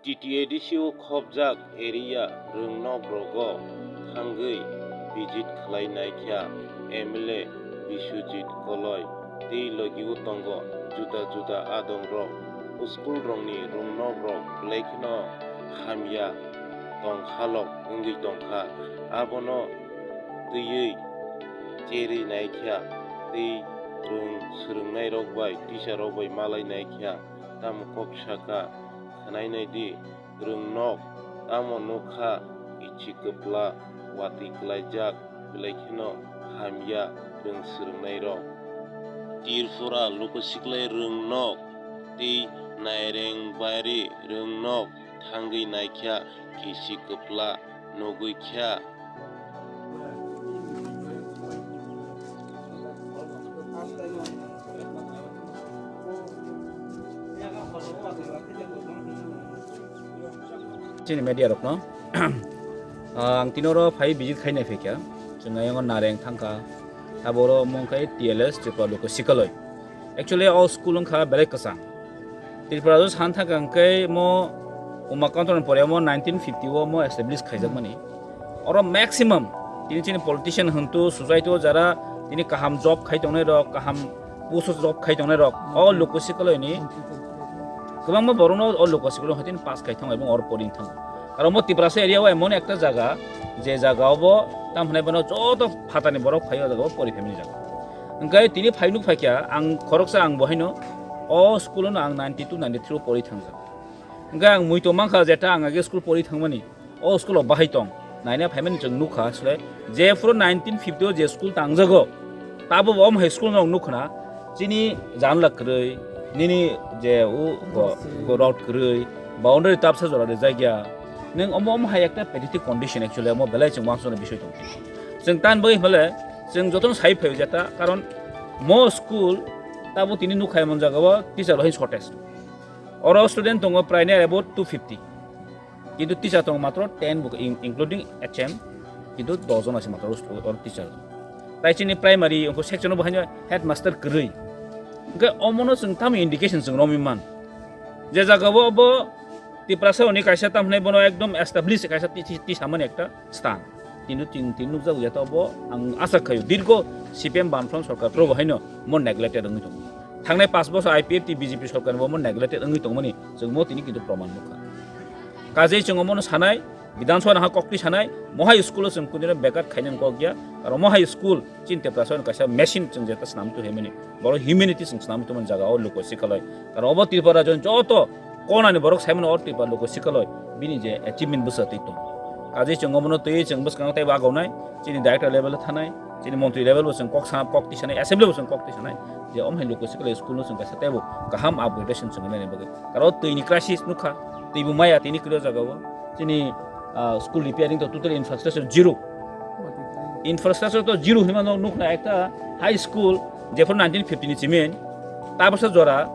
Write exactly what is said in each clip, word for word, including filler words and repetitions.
T T A D C o khopjak area rwngnok rogo thangwi visit khlai naikha M L A Biswajit Koloi tei logi o tongo juda juda adong rok. School rokni rwngnok rok belai kheno hamya tongkhalok wngwi tongkha. Abono twiwi cherwi naikha tei rwng swrwngnairok bai teacher rok bai malai naikha. Tamo kok saka, khwnai nai di, rwngnok tamo nukha, kichi kwpla, watwi klaijak, belai kheno hamya rwng swrwngnairok. Tripura Lokosikla rwngnok tei Naireng Bari rwngnok thangwi naikha, kichi kwpla nugwi kha. Chini media rokno, ah, ang tini oro phai visit khaina phaikha. Chwng ayang o Nareng thangkha. Abo oro omo wngkha T L S, Tripura Lokosikla. Actually, o school wngkha belai kwchang. Tripura o san thangkha hwnkhe mo Umakantoni pore mo nineteen fifty o mo establish khaijakmani. Oro maximum tini chini politician hwntu sujaito jara tini kaham job khai tongnai rok, kaham post o job khai tongnai rok, o Lokosikla ni kwbangma borokno o Lokosikla hai tini pass khai tongo ebong oro pori thang. Aro mo Tiprasa area o emon ekta jaga, je jaga obo tam hwnai bono joto phatani borok phai o jaga o pori phaimani jaga. Hwnkhe tini phai nuk phaikha, ang khoroksa ang bo haino o school no ang ninety two ninety three o pori thangjak. Hwnkhe ang muitu mankha jeta ang age school pori thangmani, o school o bahai tong. Naina phaimani chwng nukha asle je phuru nineteen fifty o je school tangjago, tabo bo omo hai school no nukha na, chini janla kwrwi, nini je u go, go rod kwrwi, boundary tapsa jora rijak ya. Nwng omo, omo hai ekta pathetic condition actually, omo belai chwng uansukna bisoi tong. Chwng tan bagwi hwnle chwng jotono sai phaio jeta, karon mo school tabo tini nukha emon jaga o teacher rok shortage. Oro student tongo primary about two fifty. Kintu teacher tongo matro ten bo in-, including H M, kintu dos jon ase matro oro teacher. Tai chini primary ongko section bo haino headmaster kwrwi. Hwnkhe omono chwng tamo indication chwng romwi man. Je jaga o bo Tiprasa oni kaisa tam hwnai bono ekdom establish kaisa ti-, ti-, tisamani ekta stan. Tini tin, tin nukjago ya to bo ang asa khaio dirgo C P M Bamfront sorkar probo haino mo neglected wngwi tongo. Thangnai paanch bosor I P F T B J P sorkar bo mo neglected wngwi tongmani chwng mo tini kintu proman nukha. Kajei chwng omono sanai, Bidhan Sabha ha kokti sanai, mohai school o chwng kunino bekat khainani kok ya, aro mohai school chini Tiprasa oni kaisa machine chwng jeta swnam tu himani, boro humanity chwng swnam tu man jaga o Lokosikla. Aro obo Tripura rajyo joto konani borok saimano o Tripura Lokosikla bini je achievement bwsa twi tong. Kajei chwng omono twi chwng bwskango teibo agonai, chini director level o thanai, chini montri level bo chwng kok sa, kok tisanai, assembly bo chwng kok tisanai, je omo hai Lokosikla school no chwng kaisa teibo kaham upgradation chwng nani bagwi. Karo twi ni crisis nukha, twi bo maya tini kwrwi o jaga o. Chini, ah, school repairing to total infrastructure zero. Infrastructure to zero hinma nuk-, nukna ekta high school, jephuru nineteen fifty ni chimin, tabasa jora,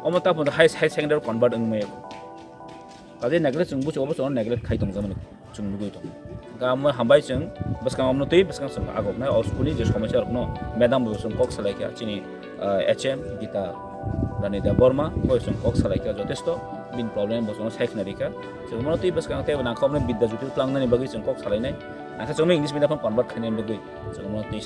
omo ta pon high, high secondary convert wngmaya. Kajei neglect chwng bucho, obo chwng neglect khai tongjakmani chwng nugwi tongo. Hwnkhe amo hambai chwng bwskang omono twi bwskang chwng agoknai o school ni je somosya rokno madam bo chwng kok salaikha chini, ah, H M Gita Rani Debbarma bo chwng kok salaikha jotesto bini problem bo chwng saikhna rikha. Chwng omono twi bwskang tei nangkha omono Bidya Jyoti tlangnani bagwi chwng kok salainai. Nangkha chwng English medium phano convert khainani bagwi chwng omono twi